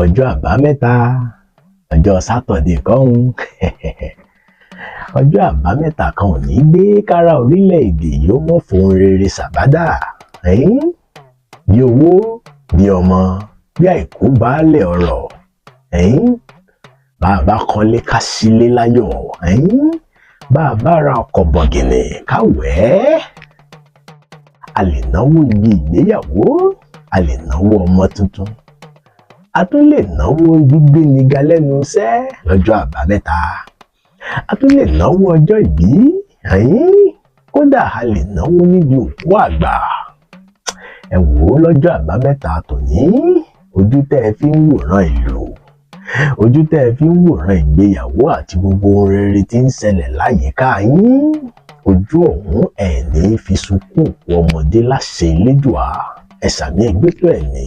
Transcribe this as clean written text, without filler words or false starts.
Ọjọ́ Àbámẹ́ta, ọjọ́ Sátọ̀dé kọ́hún, ọjọ́ Àbámẹ́ta kan ò ní gbé kára orílẹ̀-èdè yìí ó mọ̀ fòun rere sàbádà, bí owó, bí ọmọ, bí àìkú baálẹ̀ ọ̀rọ̀. Bá a bá kọ́lé, ká sílé láyọ̀. Bá a bá ra ọkọ̀ bọ̀gìnì, ká wẹ̀ ẹ́. A lè náwó ibi ìgbéyàwó, a lè náwó ọmọ tuntun, a tún lè náwó gbígbéni ga lẹ́nu iṣẹ́ lọ́jọ́ Àbámẹ́ta, a tún lè náwó ọjọ́ ìbí, kódà a lè náwó níbi òkú àgbà. Ẹ wò ó, lọ́jọ́ Àbámẹ́ta tòní, ojú tẹ́ ẹ fi ń wòran ìlú, ojú tẹ́ ẹ fi ń wòran ìgbéyàwó àti gbogbo ohun rere tí ń ṣẹlẹ̀ láyìíká yín, ojú ọ̀hún ẹ̀ ní fi sunkún òkú ọmọdé láṣẹ Elédùà. Ẹ sàmì ẹgbẹ́tọ̀ ẹ̀ ní.